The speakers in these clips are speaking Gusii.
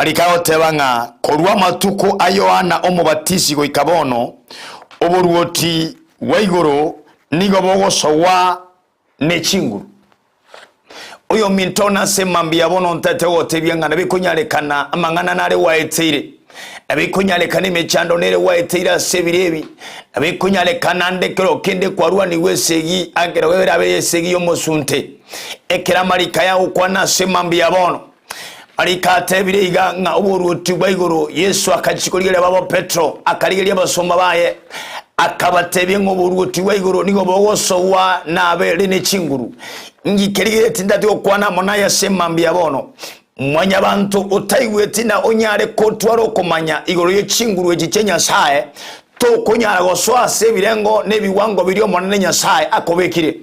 Mariko agoteba ng'a korwa amatuko a Yohana Omobatisi goika bono, oboruoti bwa igoro nigo bogosogwa ne chinguru. Oyominto one ase mambia bono ntaete gogotebia ng'a nabikonyarekana amang'ana nare gwaeteire, nabikonyarekana emechando nere gwaeteire ase ebiro ebi, nabikonyarekana ande ekero kende kwarwanigwe esegi, ekero erabe esegi y'omosunte, ekero amariko aya agokwana ase mambia bono. Mariko atebire iga ng'a oboruoti bwa igoro, Yeso akachia korigereria babo Petero, akarigereria abasomba baye, akabatebia ng'a oboruoti bwa igoro nigo bogosogwa nabere ne chinguru. Ngikerigeretie ntati gokwana amo naye ase mambia bono. Mwanyabanto otaigweti na onyare kotwara okomanya igoro ye chinguru echi chia Nyasae, Tokonyara gosoa ase ebirengo na ebiwango biria Omonene Nyasae akobekire.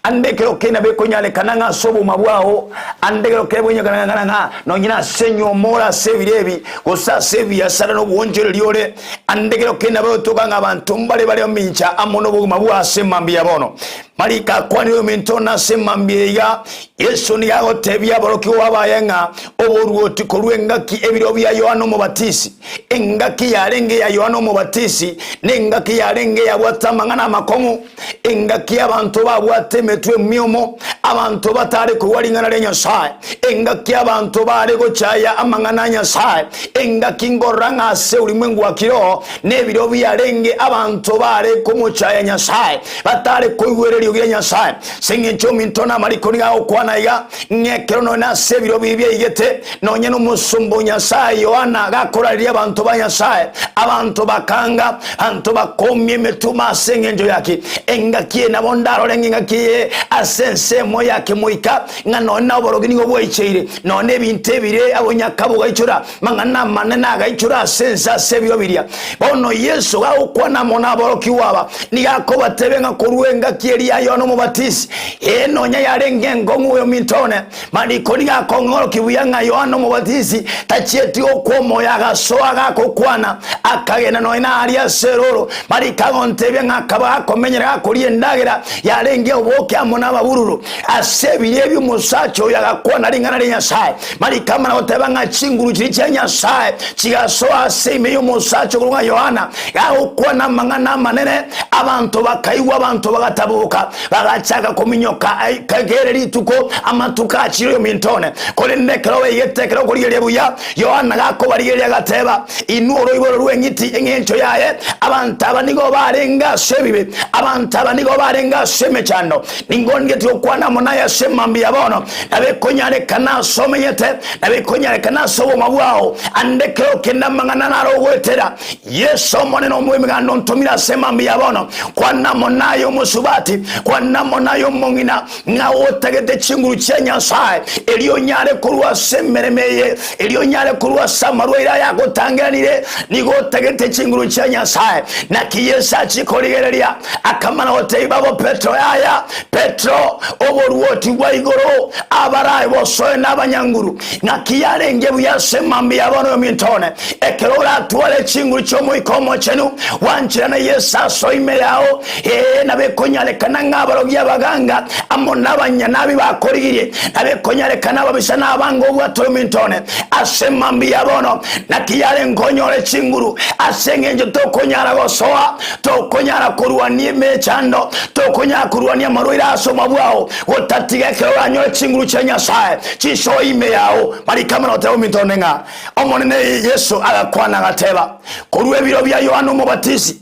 Ande ekero kende nabo ekonyarekana ng'a ase obogima bwao, ande ekero kende bwenyarekana ng'a nonye nase enyuomo ore ase ebiro ebi, gose ase ebiasara na obwoonchoreria ore, ande ekero kende nabo egotoka ng'a abanto mbare bare omincha amo nobogima bwao ase mambia ya bono. Mariko akwanire ominto one ase mambia iga, Yeso nigo agotebia aborokigwa baye ng'a oboruoti korwa engaki ebiro bia Yohana Omobatisi, Engaki yarenge ya Yohana Omobatisi, nengaki yarenge yabwate amang'ana amakong'u, engaki abanto babwate emetwe emiomo, abanto batare koigwa ring'ana ria Nyasae, engaki abanto bare gochaya amang'ana a Nyasae, engaki nkorora ng'a ase ulimwengu wa kiroho nebiro biarenge abanto bare komochaya Nyasae, batare koigwera eriogi ria Nyasae. Ase engencho ominto namariko nigo agokwana iga, ng'a ekero nonya nase ebiro bibi biaigete, Nonya nomosomba o Nyasae Yohana gakorareria abanto ba Nyasae, abanto bakanga, abanto bakomia emetuma ase engencho yaki. Engaki eye nabo ndarore ng'a engaki eye ase ensemo ya kemoika, ng'a nonya na oborogi nigo bwaicheire, nonya ebinto ebire abonyaka bogaichora, mang'ana amanene agaichora ase ense ase ebiro biria. Bono Yeso gagokwana amo naborokigwa aba, nigo akobatebia ng'a korwa engaki eria ya Yohana Omobatisi, ee nonya yarenge enkong'u oyominto one, Mariko nigo akong'orokia buya ng'a Yohana Omobatisi tachieti gokwa omoyo agasoa gagokwana, akagenda nonya naaria ase erooro. Mariko agontebia ng'a akaba gakomenyera gakoria endagera yarenge oboke amo nababururu. Ase ebiria ebio omosacha oyo agakwana ring'ana ria Nyasae. Mariko amana goteba ng'a chinguru chiria chia Nyasae chigasoa ase ime y'omosacha okorokwa ng'a Yohana, gagokwana amang'ana amanene, abanto bakaigwa, abanto bagataboka. Bagachaka kominyoka kere rituko, amatuko achire oyominto one. Korende ekero baigete ekero okorigereria buya, Yohana gakobarigereria agateba, Inwe oroiboro rw'eng'iti, eng'encho yaye, abanto aba nigo barenge ase ebibe, abanto aba nigo barenge ase emechando. Ningongetie gokwana amo naye ase mambia bono, nabo ekonyarekana ase omenyete, nabo ekonyarekana ase obogima bwao, ande kero kende amang'ana naro ogoetera. Yeso Omonene omw'emeganda ontomire ase mambia ya bono, kwana amo naye omosubati, kwana amo naye omong'ina, ng'a otagete chinguru chia Nyasae, erio onyare korwa ase emeremo eye, erio onyare korwa ase amarwaire aya agotangeranire, nigo otagete chinguru chia Nyasae. Naki Yeso achia korigereria, akamana gotebia babo Petero, Yaya, Petero, oboruoti bwa igoro abarae bosoe nabanyanguru. Naki yarenge buya ase mambia ya bono oyominto one, Ekero oratware chinguru chi'Omoika Omochenu, gwancherana Yeso asoe ime yao, ee, nabo ekonyarekana ng'a abarogi abaganga amo nabanyanabi bakorigirie, nabo ekonyarekana ababisa na abange obwate oyominto one ase mambia ya bono. Naki yarenge onyore chinguru ase engencho tokonyara gosoa, tokonyara korwania emechando, tokonyara korwania amarwaire ase obogima bwao, gotatiga ekero oranyore chinguru chia Nyasae chisoe ime yao. Mariko amana goteba ominto one ng'a Omonene Yeso agakwana agateba, Korwa ebiro bia Yohana Omobatisi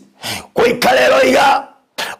goika rero iga,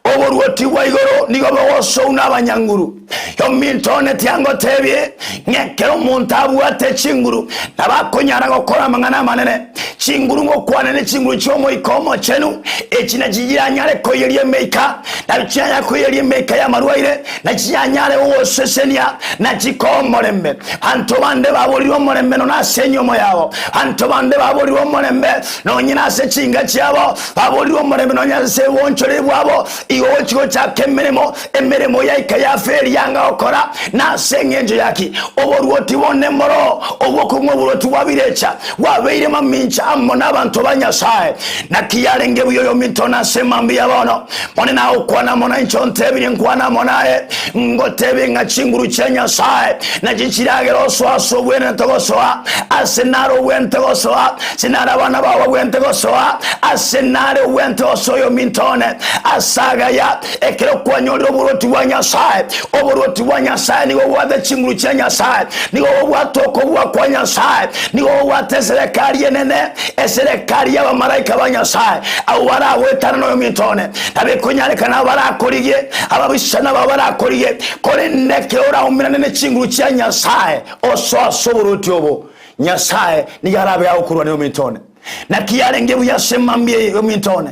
oboruoti bwa igoro nigo bogosouna abanyanguru. Ominto one tiangotebie ng'a ekero omonto abwate chinguru nabo akonyara gokora amang'ana amanene. Chinguru ngokwana ne chinguru chi'Omoika Omochenu, echi nachi chiranyare koiyeria emeika, na chianyare koiyeria emeika y'amarwaire, na chianyare gogosesenia, na chikoe omorembe. Abanto bande baborirwe omorembe nonya ase enyomo yabo, abanto bande baborirwe omorembe nonye nase chinka chiabo, baborirwe omorembe nonya ase obonchoreri bwabo. Igo gochi gochaka emeremo, emeremo yaika yaferi yanga gokora, nase engencho yaki? Oboruoti bonde mboroo obw'okobua. akong'u oborwoti bwa birecha bwabeire mamincha amo nabanto ba Nyasae. Naki yarenge buya oyominto nase emambia bono. Monene agokwana amo nainche ontebirie nkwane amo naye, ngotebie ng'a chinguru chia Nyasae nachio chiragere osoa ase obwenerete gosoa, ase nare obwenerete gosoa, ase nare abana bao babwenerete gosoa, ase nare obwenerete gosoa oyominto one. Ase agaya, ekero kwanyorire oborwoti bwa Nyasae, oborwoti bwa Nyasae nigo bobwate chinguru chia Nyasae, nigo bobwate okobua kwa Nyasae, nigo bobwate eserekari enene, Eserekari y'abamalaika ba Nyasae, abwo baragoetana noyominto one, nabekonyarekana abwo barakorigie, ababisa nabo barakorigie, korende ekero oraumerane ne chinguru chia Nyasae, osoe ase oboruoti obo, Nyasae nigo arabe agokorwania oyominto one. Naki yarenge buya ase mambia eye, oyominto one,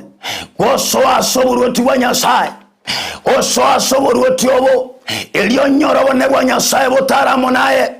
gosoa ase oboruoti bwa Nyasae, Osoa ase oboruoti obo, erio onyore obonene bwa Nyasae botare amo naye,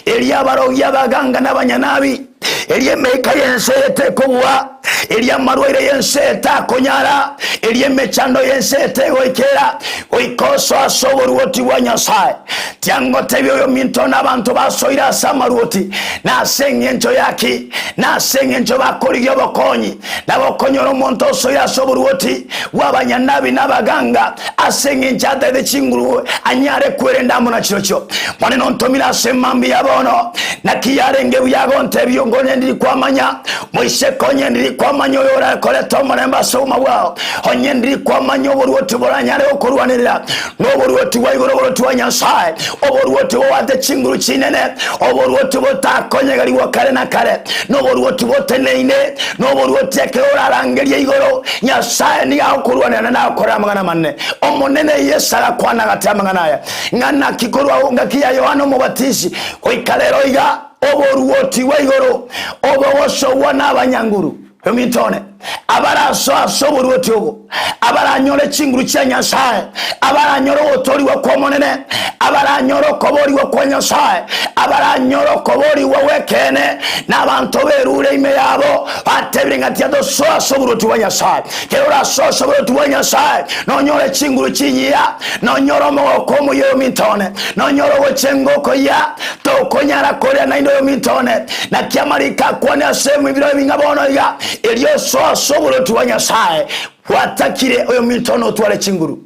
erio abarogi, abaganga, na abanyanabi, erio emeika y'ense eye tekogwa, erio amarwaire y'ense eye takonyara, erio emechando y'ense eye tegoikera, goika osoe ase oboruoti bwa Nyasae. Tiangotebia oyominto na abanto basoire ase amaruoti, na ase engencho yaki? Nase engencho bakorigia obokonyi, na gokonyora omonto osoire ase oboruoti bw'abanyanabi na abaganga, ase engencho ataete chinguru anyare kwerenda amo na chirochio. Monene ontomire ase mambia ya bono, naki yarenge buya gontebia onye ndiri kwamanya, moiseke onye ndiri kwamanya oyo orakorete omorembe ase obogima bwao, onye ndiri kwamanya oboruoti boranyare gokorwanerera, noboruoti bwa igoro, oboruoti bwa Nyasae, oboruoti bobwate chinguru chinene, oboruoti botakonyegerigwa kare na kare, noboruoti boteneine, noboruoti ekero orarangerie igoro, Nyasae nigo agokorwanera naende agokorere amang'ana amanene. Omonene Yeso agakwana agati amang'ana aya, ng'a naki korwa ngaki ya Yohana Omobatisi goika rero iga, oboruoti bwa igoro obogosogwa nabanyanguru. Ominto one, abarasoe ase oboruoti obo, abaranyore chinguru chia Nyasae, abaranyore ogotoorigwa kw'Omonene, abaranyore okoboorigwa kwa Nyasae, abaranyore okoboorigwa gw'ekeene, na abanto berure ime yabo, batebire ng'a tiga tosoe ase oboruoti bwa Nyasae. Kero orasoe ase oboruoti bwa Nyasae, nonyore chinguru chinyiya, nonyore omogoko omuya ominto one, nonyore ogochenga okoyia, tokonyara koria naende oyominto one. Naki amariko akwane ase emibiro ebing'a bono iga, erio osoe ase oboruoti bwa Nyasae, gwatakire oyominto one otware chinguru.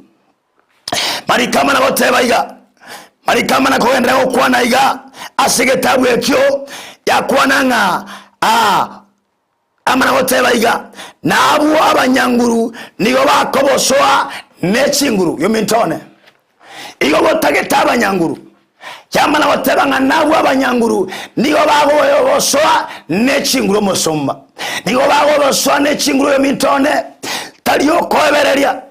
Mariko amana goteba iga, mariko amana kogenderera gokwana iga ase egetabu ekio, yakwana ng'a aa amana goteba iga, na abwo abanyanguru nigo bakobosoa ne chinguru. Yominto one, igo gotagete abanyanguru, Yamana goteba ng'a nabwo abanyanguru nigo bagobosoa ne chinguru omosomba, nigo bagobosoa ne chinguru oyominto one, tari okoebereria,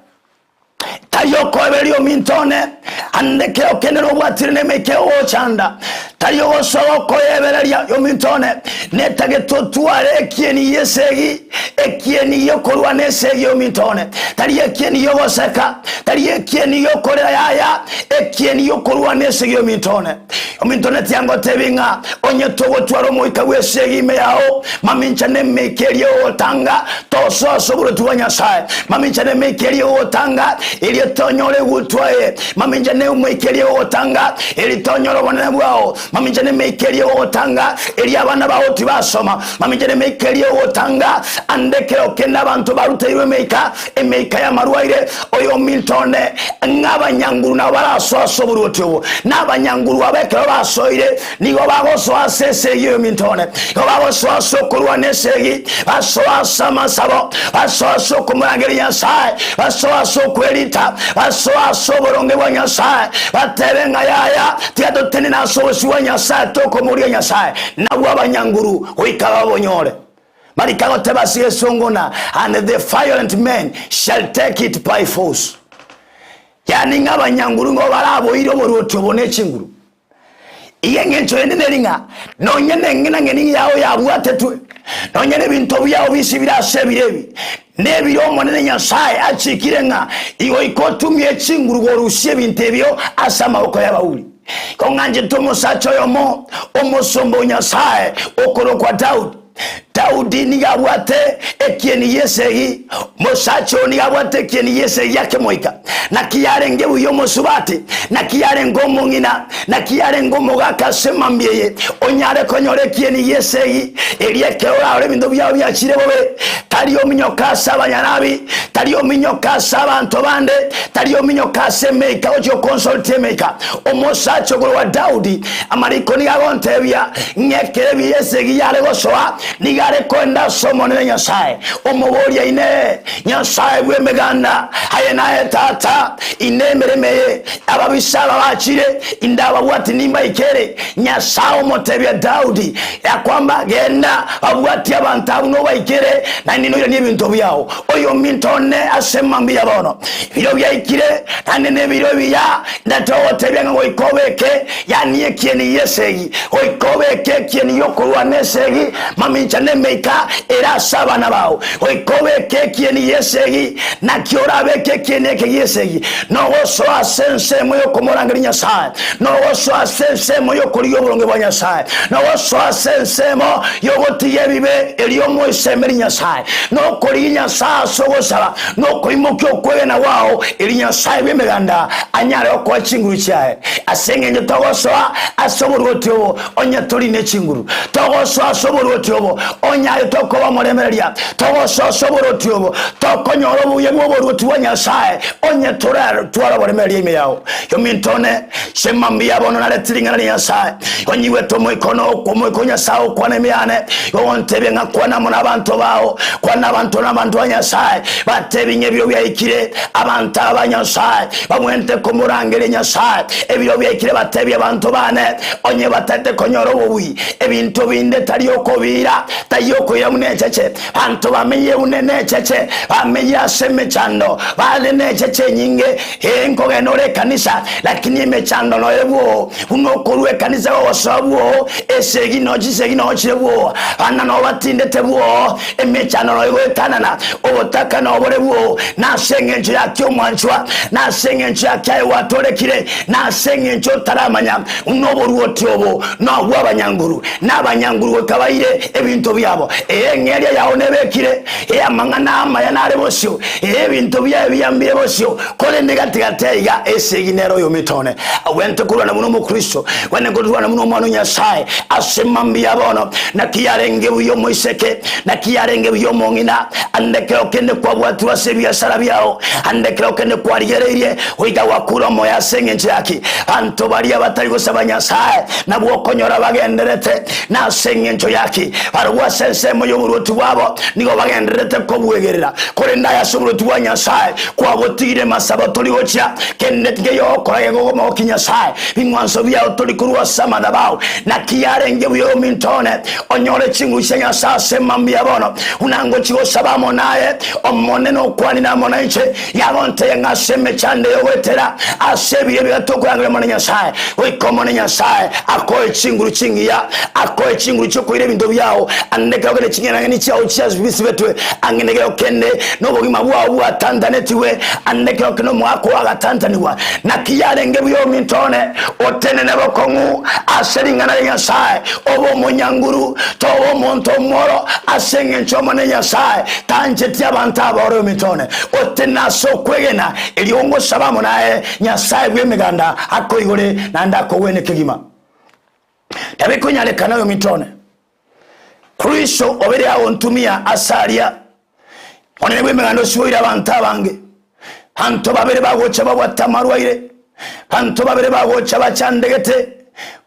tari okoebereria ominto one, ande kero kende nobwatire nemeika egogochanda, tari ogosoa gokoyebereria ominto one, netagete otware ekieni gi'esegi, ekieni gi'okorwana esegi ominto one, tari ekieni gi'ogoseka, tari ekieni gi'okorera yaya, Ekieni gi'okorwana esegi ominto one. Ominto one tiangotebi ng'a onye togotwara omoika bw'esegi ime yao, mamincha nemeika eria egogotanga tosoa ase oboruoti bwa Nyasae. Mamincha nemeika eria egogotanga erio tonyore egutwa eye. Mamincha nemeika eria egogotanga eri tonyore obonene bwao. Mamincha nemeika eria egogotanga erio abana bao tibasoma. Mamincha nemeika eria egogotanga ande kero kende abanto baruteirwe emeika Emeika y'amarwaire, oyominto one, ng'a abanyanguru nabo barasoe ase oboruoti obo, na abanyanguru aba ekero basoire, nigo bagosoa ase esegi, oyominto one, nigo bagosoa ase okorwana esegi, basoa ase amasabo, basoa ase okomorangeria Nyasae, basoa ase okwerita, basoa ase oboronge bwa Nyasae, batebe ng'a yaya, tiga totenene ase obosio bwa Nyasae tokomoria Nyasae. Nabwo abanyanguru goika babonyore. Mariko agoteba ase egesongo ng'a and the violent men shall take it by force. Yaani ng'a abanyanguru nigo baraboire oboruoti obo ne chinguru. Iga eng'encho ende neri ng'a nonye neng'enang'eni yao yabwatetwe, nonye nebinto biao bisibire ase ebiro ebi, nebire Omonene Nyasae achikire ng'a igoika otumie chinguru gorusia ebinto ebio ase amaboko y'abauri. Kong'anchete omosacha oyomo, omosomba o Nyasae, okorokwa Daudi. Daudi nigo abwate ekieni gi'esegi, omosacha oyo nigo abwate ekieni gi'esegi akemoika. Naki yarenge buya omosubati, naki yarenge omong'ina, naki yarenge omogaka ase emambia eye, onyare konyora ekieni gi'esegi, erio ekero orarore ebinto biao biachire bobe, tari ominyoka ase abanyanabi, tari ominyoka ase abanto bande, tari ominyoka ase emeika gochia goconsulta emeika. Omosacha okorokwa Daudi, amariko nigo agontebia ng'a ekero ebiya esegi yare gosoa, nigo are koenda ase Omonene Nyasae, omoboria, Inee! Nyasae bw'Emeganda, aye naye Tata, inde emeremo eye, ababisa aba bachire, indababwati nimbaikere. Nyasae omotebia Daudi, ya kwamba, Genda, babwatie abanto abwo nobaikere, naende noiranie ebinto biao. Oyominto one ase mambia bono, ebiro biaikire, naende nebiro ebiya, ndatogotebia ng'a goika obeke, yaani ekieni gi'esegi, goika obeke ekieni gi'okorwana esegi, mamincha nemeika ere ase abana bao. Goika obeke ekieni gi'esegi, naki orabeke ekieni eke gi'esegi? Nogosoa ase ensemo y'okomorangeria Nyasae, nogosoa ase ensemo y'okorigia oboronge bwa Nyasae, nogosoa ase ensemo y'ogotiga ebibe erio omoisemerie Nyasae, nokorigia Nyasae ase ogosaba, nokoimokia okwegena gwao, erio Nyasae bw'Emeganda anyare gokoa chinguru chiaye. Ase engencho togosoa ase oboruoti obo onye tori ne chinguru, togosoa ase oboruoti obo onye aye tokoba omoremereria, togosoa ase oboruoti obo tokonyora obuya bw'oboruoti bwa Nyasae onye toratware oboremereria ime yao. Yominto one, sema mbuya bono narete ring'ana ria Nyasae, onyigwete omoika one okwo omoika o Nyasae okwana ime yane, ogontebia ng'a kwana amo nabanto bao, kwana abanto nabanto ba Nyasae, batebie ng'a ebiro biaikire, abanto aba ba Nyasae bagwenerete komorangeria Nyasae, ebiro biaikire batebie abanto bane, Onye batete konyora obobui, ebinto binde tari okobiira, taiyo okoira buna echeche. Abanto bamenyire buna necheche, bamenyire ase emechando, bare necheche enyinge. Ee, nkogenda ore ekanisa, lakini emechando noyo bwoo, buna okorua ekanisa gogosoa bwoo, esegi no chisegi noyo chire bwoo, abana noo batindete bwoo, emechando noyo egoetanana, obotaka nobore bwoo. Nase engencho yaki omwanchwa, nase engencho yaki aye gwatorekire, Nase engencho otaramanya buna oboruoti obo nobw'abanyanguru, na abanyanguru goika baire ebinto biabo. Ee, eng'eria yao nebekire, ee, amang'ana amaya nare bosio, ee, ebinto biaye ebiya mbire bosio, korende gati-gati aiga esegi nere oyomete one. Agwenerete korwana buna Omokristo, gwenerete korwana buna omwana o Nyasae ase mambia bono. Naki yarenge buya omoiseke, naki yarenge buya omong'ina, ande kero kende kwabwatirwe ase ebiasara biao, ande kero kende kwarigereirie, Goika gwakure omoyo ase engencho yaki? Abanto baria batari gosaba Nyasae nabwo okonyora bagendererete, na ase engencho yaki? Barabwo ase ensemo y'oboruoti bwabo nigo bagendererete kobwegerera, korende aye ase oboruoti bwa Nyasae kwabotigire masabo tori gochia kende tikeiyo ogokora gegokomogokia Nyasae. Bing'wanso biao tori korua ase amadhabau. Naki yarenge buya ominto one onyore chinguru chia Nyasae ase mambia bono, buna ngochia gosaba amo naye, Omonene okwanire amo nainche. Yagontebia ng'a ase emechando ey'ogoetera ase ebiro ebiga tokorangeria Omonene Nyasae, goika Omonene Nyasae akoe chinguru chingiya, akoe chinguru chi'okoira ebinto biao, ande ekero kende ching'enang'eni chiao chiasibetwe, ang'e nekero kende nobogima bwao bwatantanetigwe, ande ekero kende omogaka oo agatantanigwa. Naki yarenge buya ominto one, otenene bokong'u ase ring'ana ria Nyasae, obe omonyanguru, toba omonto omworo, ase engencho Omonene Nyasae tancheti abanto aboro ominto one. Otenene ase okwegena, erio ngosaba amo naye, Nyasae bw'Emeganda akoigore naende akogwene kegima. Tabikonyarekana oyominto one. Kristo obeire agontumia ase aria, Omonene bw'Emeganda osiboire abanto abange. Abanto babere bagocha babwate amarwaire, abanto babere bagocha bachandegete,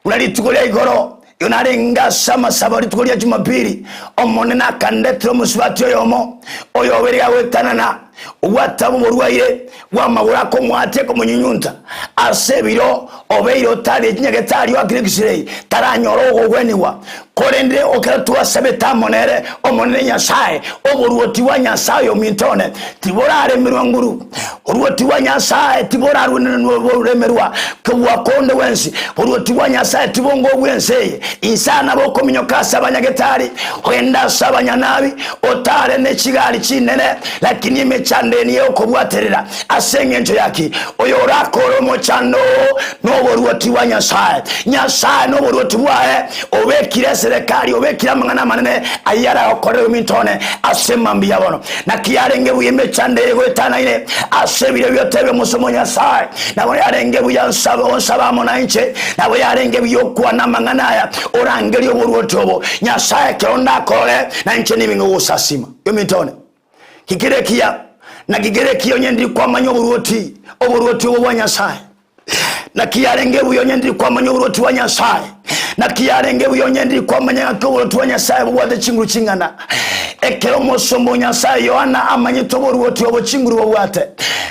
buna rituko ria igoro igo narenge ase amasabo rituko ria Jumapili, Omonene akandetera omosubati oyomo, oyobeire gagoetanana, obwate oborwaire bw'amagoro akomoatia komonyunyunta ase ebiro, obeire otari nyagetari oakire X-ray, taranyora ogogwenigwa. Korende ekero twasabete amo nere, Omonene Nyasae, oboruoti bwa Nyasae oyominto one tiboraremerwa nguru, oruoti bwa Nyasae tiborarueremerwa kobua konde gwensi, oruoti bwa Nyasae tibonga obw'ense eye. Inse aa nabo okominyoka ase abanyagetari, ogende ase abanyanabi, otare ne chigari chinene, lakini emechando eye nigo egokobwaterera. Ase engencho yaki? Oyorakore omochando oo. Oboruoti bwa Nyasae. Nyasae na oboruoti bwaye obekire eserekari, obekire amang'ana amanene ayio aragokorere ominto one ase mambia bono. Naki yarenge buya emechando eye goetanaine ase ebiro biotebia omosomo o Nyasae. Nabo yarenge buya nsabe onsabe amo nainche, nabo yarenge buya okwane amang'ana aya, orangerie oboruoti obo. Nyasae ekero ndakorore, nainche nibe ngogosasima. Ominto one. Kikere ekiya, naki kere ekiya onye ndiri kwamanya oboruoti, oboruoti obo bwa Nyasae. Naki yarenge buya onye ndiri kwamanya oboruoti bwa Nyasae. Naki yarenge buya onye ndiri kwamanya ng'aki oboruoti bwa Nyasae bobwate chinguru ching'ana. Ekero omosomba o Nyasae Yohana amanyete oboruoti obo chinguru bobwate,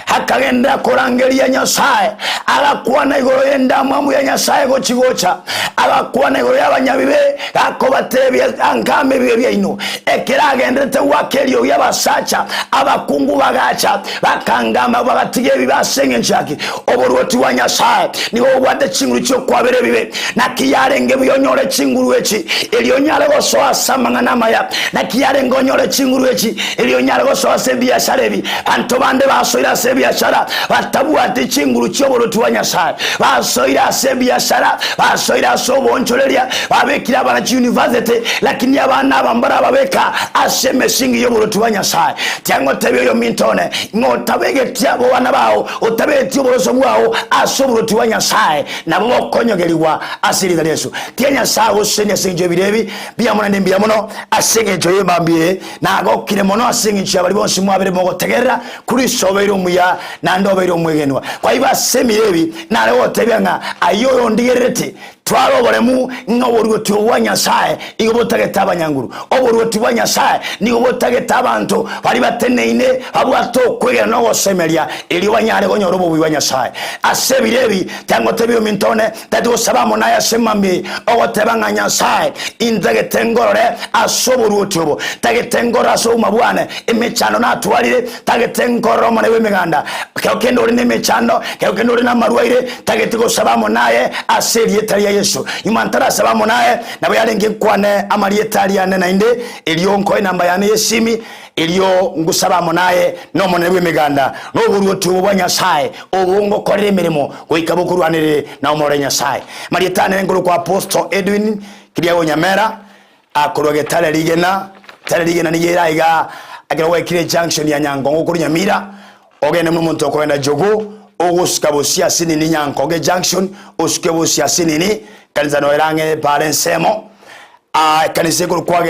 akagenderera korangeria Nyasae, agakwana igoro y'endamwamu ya Nyasae gochi-gocha, agakwana igoro y'abanyabibe, gakobatebia, Ankame ebibe biaino. Ekero agenderete goaka eriogi abasacha abakungu bagacha, bakangama, bagatiga ebibe ase engencho yaki. Oboruoti bwa Nyasae nigo bobwate chinguru chi'okwabera ebibe. Naki yarenge buya onyore chinguru echi, erio onyare gosoa ase amang'ana amaya. Naki yarenge onyore chinguru echi, erio onyare gosoa ase ebiashara ebi. Banto bande basoire ase ebiashara batabwati chinguru chi'oboruoti bwa Nyasae. Basoire ase ebiashara, basoire ase oboonchoreria, babekire abana chiuniversity, lakini abana aba mbarababeka ase emesingi y'oboruoti bwa Nyasae. Tiangotebia oyominto one, ng'a otabegeti abana bao, otabegeti oboroso bwao ase oboruoti bwa Nyasae, nabo bokonyogerigwa ase erieta ria Yeso. Tiga Nyasae agosesenie ase engencho y'ebiro ebi mbuya mono naende mbuya mono ase engencho y'emambia eye. Nagokire mono ase engencho ya baria bonsi mwabeire mogotegerera Kristo obeire omuya naende obeire omwegenwa. Kwa igo ase emiro ebi nare gotebia ng'a aye oyondigerereti, twara oboremu ng'a oboruoti obo bwa Nyasae igo botagete abanyanguru. Oboruoti bwa Nyasae nigo botagete abanto baria bateneine babwate okwegena na ogosemeria, erio banyare konyora obobui bwa Nyasae. Ase ebiro ebi tangotebia ominto one, Tari gosaba amo naye ase mambia ogoteba ng'a Nyasae, intagete ngorore ase oboruoti obo, tagete nkorore ase obogima bwane emechando natwarire, tagete nkorore Omonene bw'Emeganda. Kero kende ore nemechando, kero kende ore namarwaire, tagete gosaba amo naye ase erieta ria Yeso. Nyuma ntarasaba amo naye, nabo yarenge nkwane amarieta aria ane naende, erio nkoe enamba yane y'esimi, Erio ngosaba amo naye n'Omonene bw'Emeganda, na oboruoti obo bwa Nyasae, obo ngokorera emeremo goika bokorwanerere na omorore Nyasae. Marieta ane nkorokwa Apostle Edwin Kiriago Nyamera, akorwa Getare Rigena. Getare Rigena nigo ere aiga ekero gwaikire ejunction ya Nyankongo korwa Nyamira, ogende buna omonto okogenda Jogoo, ogosika bosio ase nini Nyankongo ejunction, osuke bosio ase nini, ekanisa noyo ere ang'e epara ensemo. Aa ekanisa ekorokwa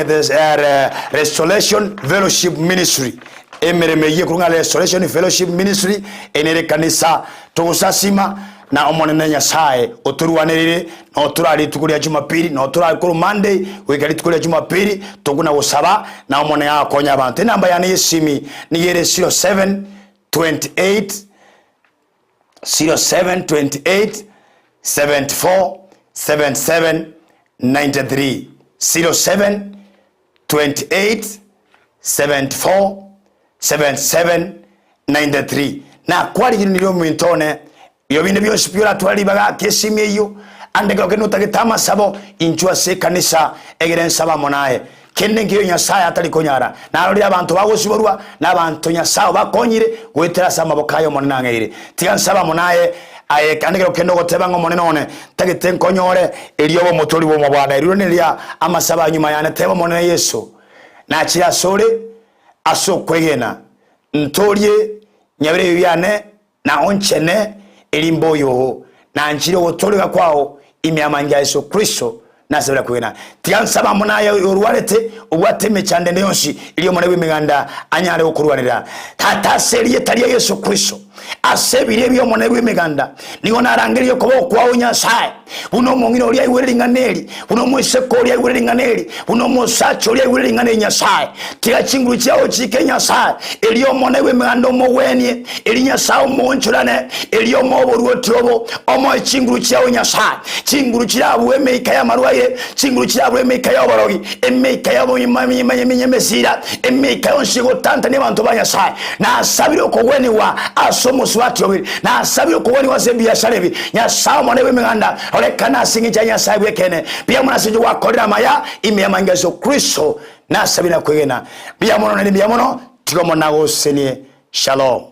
Restoration Fellowship Ministry, emeremo eyio ekorokwa ng'a Restoration Fellowship Ministry, eye nere ekanisa togosasima na Omonene Nyasae otorwanerere noo torare rituko ria Jumapili, noo torare korwa Monday goika rituko ria Jumapili, tokona gosaba na Omonene agokonya abanto. Enamba yane y'esimi nigo ere 0728 0728 74 77 93 0728 74 77 93 Nakwarigereire ominto one, ebio binde bionsi pi oratware ribaga ake esimi eyio, ande ekero kende otagete amasabo, inchuo ase ekanisa egere nsabe amo naye. Kende nkeiyo Nyasae atari konyara. Narorire abanto bagosiborwa, na abanto Nyasae obakonyire goetera ase amaboko aye Omonene ang'eire. Tiga nsabe amo naye, aye ande ekero kende ogoteba ng'a Omonene one, ntagete nkonyore, erio obe omotoori bw'obogima bwane. Erio riria amasabo aya nyuma yane, teba Omonene Yeso, nachire asore ase okwegena, ntoorie nyabere ebibe biane, Na onchene erimbe oyo oo, nanchire ogotooreka kwao ime amange a Yeso Kristo, nasabera kwegena. Tiga nsabe amo naye oyorwarete, obwate emechando ende yonsi, erio Omonene bw'Emeganda anyare gokorwanera. Tata, ase erieta ria Yeso Kristo, ase ebiria ebi'Omonene bw'Emeganda, nigo narangereire okoboko kwao, Nyasae, buna omong'ina oria aigwere ring'ana eri, buna omoiseke oria aigwere ring'ana eri, buna omosacha oria aigwere ring'ana eri, Nyasae. Tiga chinguru chiao chiike, Nyasae, erio Omonene bw'Emeganda omogwenie, erio Nyasae omoonchorane, erio omoe oboruoti obo, omoe chinguru chiao, Nyasae, chinguru chirabue emeika y'amarwaire, chinguru chirabue emeika y'oborogi, emeika y'emesira, emeika yonsi egotantania abanto ba Nyasae. Nasabire okogwenigwa ase omosubati obere, nasabire okogwenigwa ase ebiasara ebi, Nyasae Omonene bw'Emeganda, rorekana ase engencho ya Nyasae bw'ekeene, mbuya mono ase engencho gwakorire amaya ime y'amanyinga a Yeso Kristo, nasabire na kwegena. Mbuya mono naende mbuya mono, tiga Omonene agosesenie. Shalom.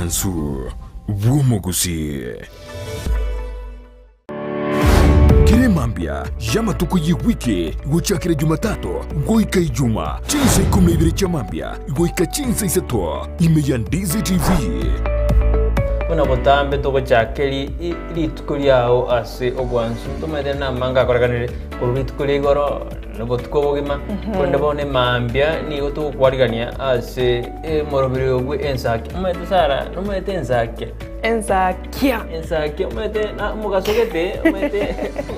Obwansu bw'omogusii. Kera emambia y'amatuko y'ewiki gochakera Jumatatu goika Ijuma, chinsa ikomi na ibere chia mambia goika chinsa isato, ime ya Ndizi TV. Buna botambe togochakeri rituko riao ase obwansu, ntomaete namanga akorekanire korwa rituko ria igoro na obotuko obogima, korende bono emambia nigo togokwarigania ase emoroberi oyo bwe ensaki. Omanyete Sarah, nomanyete ensakia? Ensakia. Ensakia omanyete na omogaso gete, omanyete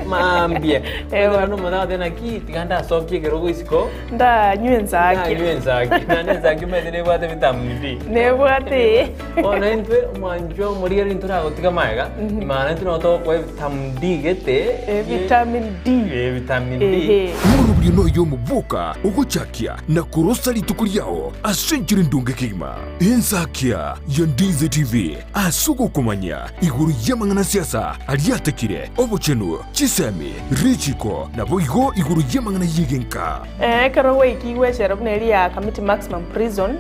mambia. Ewa. Omanyete omonto agoteba naki tiga ndasokie ekerogo isiko, Ndanywe ensakia. ndanywe ensakia. Naende ensakia omanyete nebwate vitamin D. Nebwate ee. Bono intwe omwanchwa omorigereria ntoragotiga magega, maana intwe nabo togokoa evitamin D gete, Eh, vitamin D. Eh, vitamin D. Ehe. Omoroberio noyo omoboka ogochakia na korosa rituko riao ase enchera endonge kegima. Ensakia ya Ndizi TV ase ogokomanya igoro y'amang'ana siasa aria atekire, obochenu, chisemi, richiko, naboigo igoro y'amang'ana y'egenka. Ekero gwaikigwe echela buna eria ya Kamiti Maximum Prison,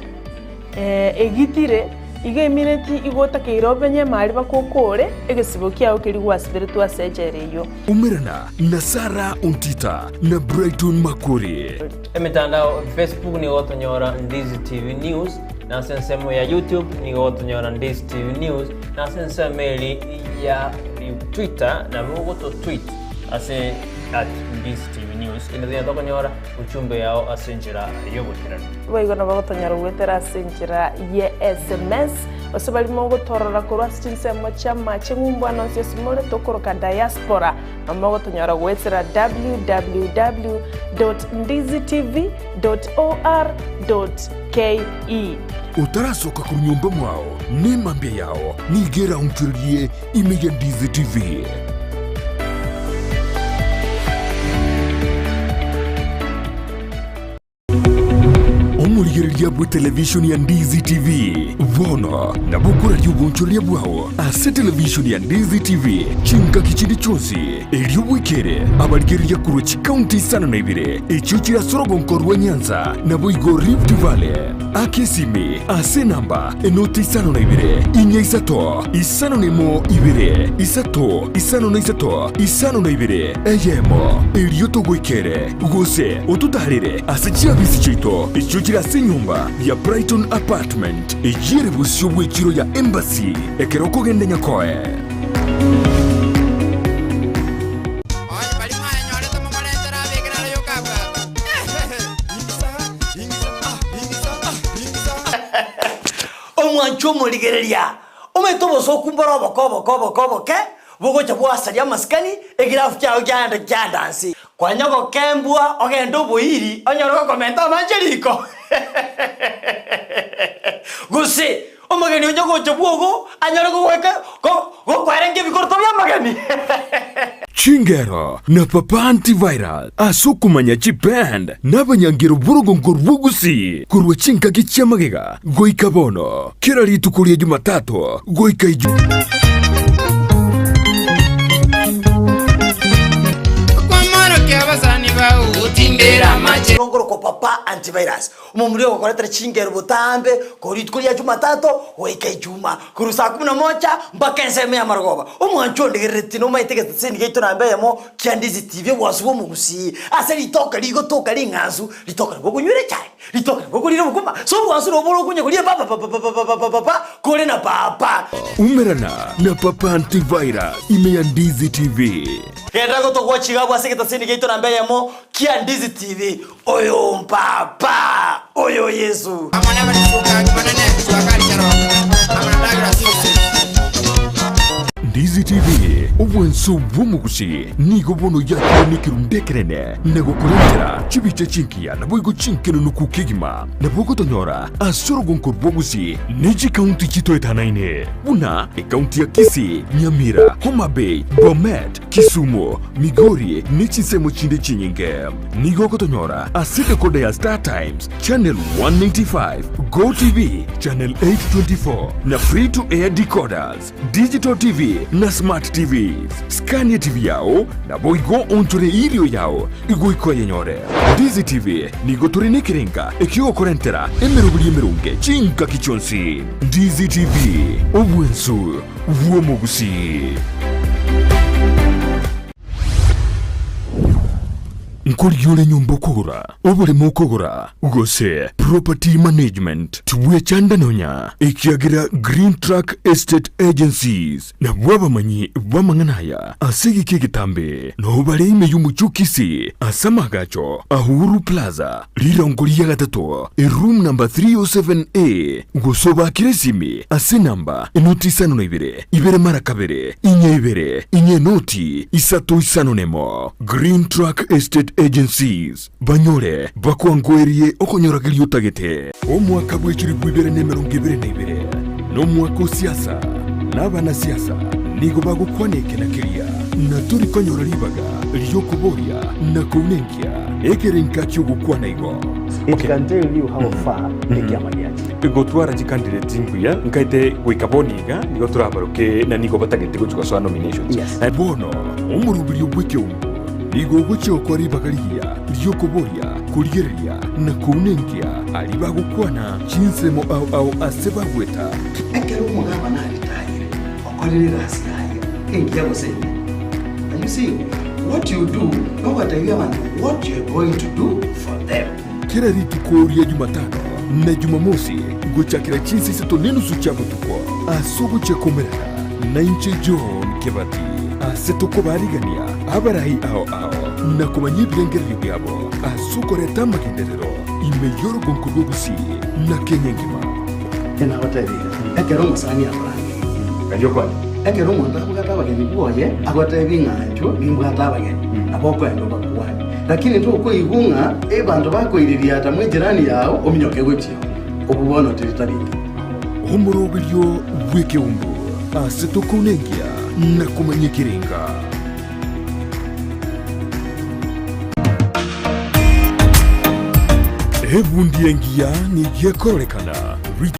egitire, igo emineti igo otakeire obenye emari bakokore egesibo kiao keria gwasiberetwe ase echela eyio. Umerana na Sarah Ontita na Brighton Makori. Emetandao, Facebook nigo gotonyora Ndizi TV News, na ase ensemo ya YouTube nigo gotonyora Ndizi TV News, na ase ensemo eri ya Twitter nabo ogototweet ase at Ndizi TV News. Ende tonya tokonyora ujumbe yao ase enchera y'oboikeranu. Boigo nabo gotonyora goetera ase enchera ye sms, gose baria mogotorora korwa ase chinsemo chi'amache ng'umbu ande onsi ase more tokoroka diaspora, nabo mogotonyora goetera www dot ndizitv dot or dot ke. Otarasoka korwa nyomba mwao, nemambia yao nigo eraonchorerie ime ya Ndizi TV. Omorigereria bw'etelevishoni ya Ndizi TV bono nabo okoraria obonchoreria bwao ase televishoni ya Ndizi TV chingaki chinde chionsi, erio bwekere abarigereria korwa chikaunti isano na ibere echio chire ase orogonko rwa Nyanza naboigo Rift Valley. Aka esimi ase enamba enoti 52 4 5 1 2 3 5 3 52 eyemo, erio togoikere gose ototaarere ase chiabisi chiaito echio chire ase enyomba ya Brighton Apartment eyio ere bosio bw'echiro ya Embassy ekero okogenda Nyakoe. Onye baria mwayenyorete momorentere abeke naro yokabwata. Omwancho omorigereria, omanyete obosooku mbore oboke oboke oboke oboke, bogocha bwasaria amasikani, egirafu kiao kiaenda kiadansi. Kwanya gokembwa ogende oboiri onyore gokomenta amache riko. Gose omogeni onye gocha bwogo anyore gogoika go gokwarengia ebikoroto bi'amageni. Chingero na Papa Antiviral ase okomanya chiband na abanyangero b'orogongo rw'Ogusii korwa chingaki chi'amagega goika bono, kera rituko ria Jumatatu goika Ijumaa. Okwamorokia abasani bao gotindera amache. Nkorokwa Papa Antivirus, omomura ogokoretera chingero botambe korwa rituko ria Jumatatu goika Ijumaa, korwa saa kumi na moja mpaka ensemo y'amarogoba. Omwancho ondigereretie nomaete egeteseni giaito namba eyemo kia Ndizi TV obwansu bw'omogusii ase ritoke rigotoka ring'ansu, ritoke nabo okonywera echae, ritoke nabo okorira obokima, so obwansu nabo bore okonya koria papapapapapapapa kore na papa. Umerana na Papa Antivirus ime ya Ndizi TV. Genda gotogwa chigabwa ase egeteseni giaito namba eyemo kia Ndizi TV. Oyo mpapa, oyo Yesu. Amo nabarisuka banene Juakali Charongo amo na Douglas Yusuf. Ndizi TV, obwanso bw'omogusi, nigo bono yakire nekerundu ekenene na gokorentera chibicha chingiya naboigo chinkenenuku kegima. Nabo ogotonyora ase orogonko rw'obogusi ne chikaunti chitoetanaine buna ekaunti ya Kisii, Nyamira, Homa Bay, Bomet, Kisumu, Migori ne chinsemo chinde chinyinge. Nigo ogotonyora ase decoder ya Star Times, Channel 195, Go TV, Channel 824 na Free to Air decoders, Digital TV na. na smart TVs. Scan etibi yao, naboigo oonchore erio yao goika oyenyore. Ndizi TV nigo tore nekerenga ekiogokorentera emeroberi emeronge chingaki chionsi. Ndizi TV, obwensu bw'omogusii. Nkorigia ore nyomba okogora, oboremo okogora, gose property management, tibwechanda nonya, ekiagera Green Track Estate Agencies nabwo abamanyi b'amang'ana aya ase egeka egetambe, nao bare ime y'omochie o Kisii ase amaagacho a Uhuru Plaza, rirongo ria gatato, eroom number 307A, gose obaakere esimi ase enamba enoti isano na ibere, ibere mara kabere, inya ibere, inya enoti isato isano nemo. Green Track Estate Agencies, banyore bakwangoerie okonyora keria otagete. Omwaka bwe chilifu ibere na emerongo ebere na ibere nomwaka o siasa, na abanasiasa nigo bagokwana eke na keria, na tori konyora ribaga ri'okoboria na kounenkia ekerenka ki'ogokwana igo. It can tell you how far ekiama giachire. Gotwara chicandidate mbuya nkaete goika bono iga nigo torabaroke na nigo batagete gochia gosoa nominations. Yes. Bono omoroberio bw'ekeungo nigo ogochia gokora ribaga rigiya ri'okoboria, korigereria, na kounenkia aria bagokwana chinsemo ao ao ase bagweta. Ekero omogabana aritayire, okorire egasi yaye engiya gose embe. And you see, what you do, nogotebia abanto what you are going to do for them. Kera rituko ria Jumatano na Jumamosi gochakera chinsa isato nenusu chia botuko ase ogochia komerana nainche John Kebati ase tokobarigania abarai ao ao na komanya ebirengererio biabo ase okoreta amagenderero ime y'orogonko rwa Gusii na Kenya engima. Nabatebirie, ekero omosani akorangeirie, Ekero omonto abwate abageni bwoye, agotebie ng'a inchuo nimbwate abageni, nabo okoenda obakwane. Lakini tokoigwa ng'a abanto bakoiririata mw'ejirani yao ominyoke gochia oo. Obwo bono teri tari engiya. Omoroberio bw'ekeumbu ase tokouna engiya na komanya ekerenga. Ebundi engiya nigo ekororekana.